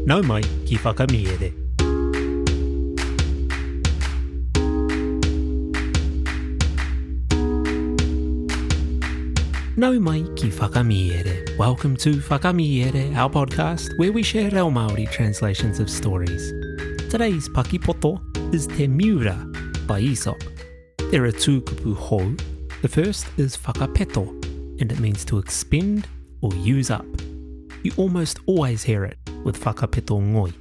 Nau mai ki Whakamiere. Nau mai ki Whakamiere. Welcome to Whakamiere, our podcast where we share reo Māori translations of stories. Today's pakipoto is Te Miura by Aesop. There are two kupu hou. The first is whakapeto, and it means to expend or use up. You almost always hear it with whakapeto ngoi.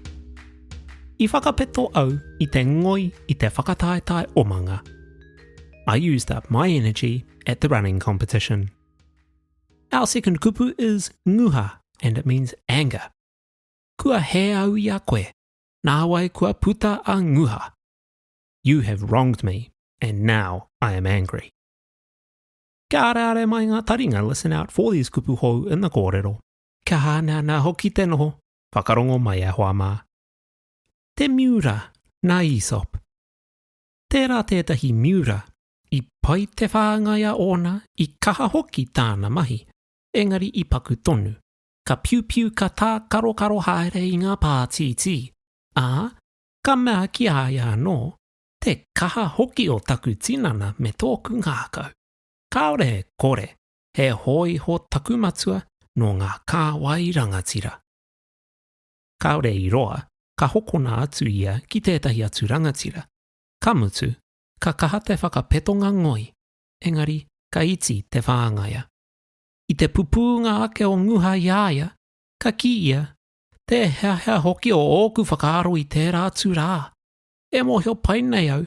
I whakapeto au i te ngoi i te whakataetae omanga. I used up my energy at the running competition. Our second kupu is nguha, and it means anger. Kua hē au i a koe, nāwai kua puta a nguha. You have wronged me, and now I am angry. Kia areare mai ngā taringa listen out for these kupu hou in the kōrero. Kia hāneanea hoki te noho, whakarongo mai e hoa mā. Te Miura, nā Aesop. Tērā tētahi Miura, i pai te whāngaia ōna, i kaha hoki tāna mahi, engari i paku tonu. Ka piupiu ka tākarokaro haere i ngā pātītī, ā, ka mea ki a ia anō, Te kaha hoki o taku tinana me tōku ngākau. Kāore e kore, he hōiho taku matua nō ngā kāwai rangatira. Kāore i roa, ka hokona atu ia ki tētahi atu rangatira. Ka mutu, ka kaha te whakapetonga ngoi, engari ka iti te whāngaia. I te pupūnga ake o Nguha i a ia, ka kī ia, Te heahea hoki o ōku whakaaro i tērā atu rā. E mōhio pai nei au,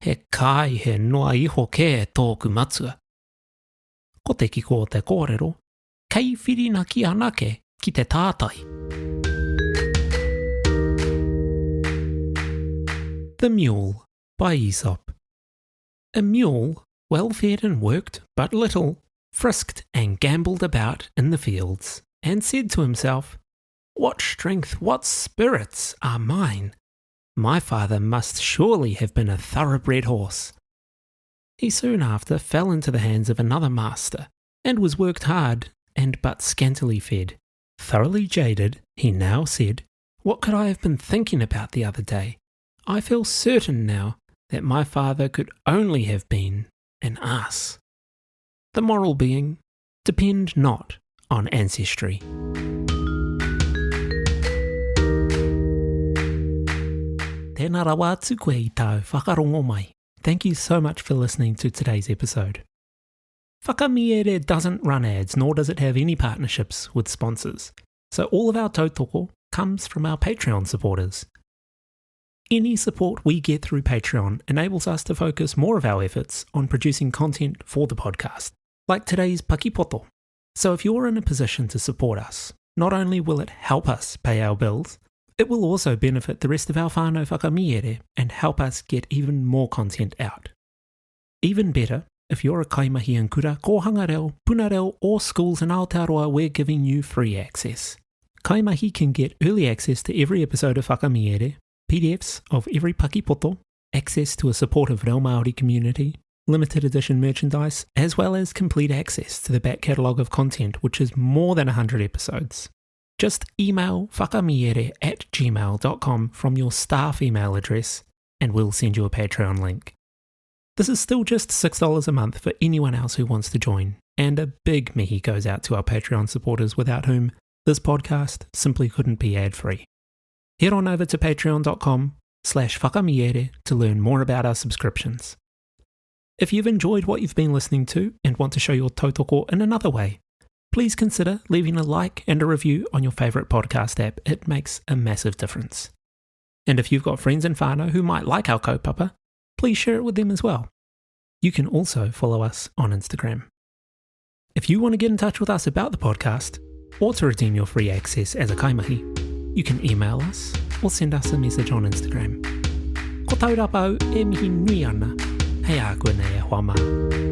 he kāihe noa iho kē tōku matua. Ko te kiko o te kōrero, kei whirinaki anake ki te tātai. The Mule by Aesop A mule, well fed and worked but little, frisked and gambolled about in the fields, and said to himself, What strength, what spirits are mine! My father must surely have been a thoroughbred horse. He soon after fell into the hands of another master, and was worked hard and but scantily fed. Thoroughly jaded, he now said, What could I have been thinking about the other day? I feel certain now that my father could only have been an ass. The moral being, depend not on ancestry. Tēnā rawa atu koe i tāu whakarongo mai. Thank you so much for listening to today's episode. Whakamiere doesn't run ads, nor does it have any partnerships with sponsors. So all of our tautoko comes from our Patreon supporters. Any support we get through Patreon enables us to focus more of our efforts on producing content for the podcast, like today's Pakipoto. So if you're in a position to support us, not only will it help us pay our bills, it will also benefit the rest of our whānau whakamiere and help us get even more content out. Even better, if you're a kaimahi in kura, kōhanga reo, puna reo or schools in Aotearoa, we're giving you free access. Kaimahi can get early access to every episode of Whakamiere, PDFs of every pakipoto, access to a supportive reo Māori community, limited edition merchandise, as well as complete access to the back catalogue of content, which is more than 100 episodes. Just email whakamiere at gmail.com from your staff email address and we'll send you a Patreon link. This is still just $6 a month for anyone else who wants to join, and a big mihi goes out to our Patreon supporters without whom this podcast simply couldn't be ad-free. Head on over to patreon.com slash whakamiere to learn more about our subscriptions. If you've enjoyed what you've been listening to and want to show your tautoko in another way, please consider leaving a like and a review on your favourite podcast app. It makes a massive difference. And if you've got friends and whānau who might like our kaupapa, please share it with them as well. You can also follow us on Instagram. If you want to get in touch with us about the podcast, or to redeem your free access as a kaimahi, you can email us or send us a message on Instagram. Ko Taurapa au e mihi nui ana, hei a koe nei e hoa mā.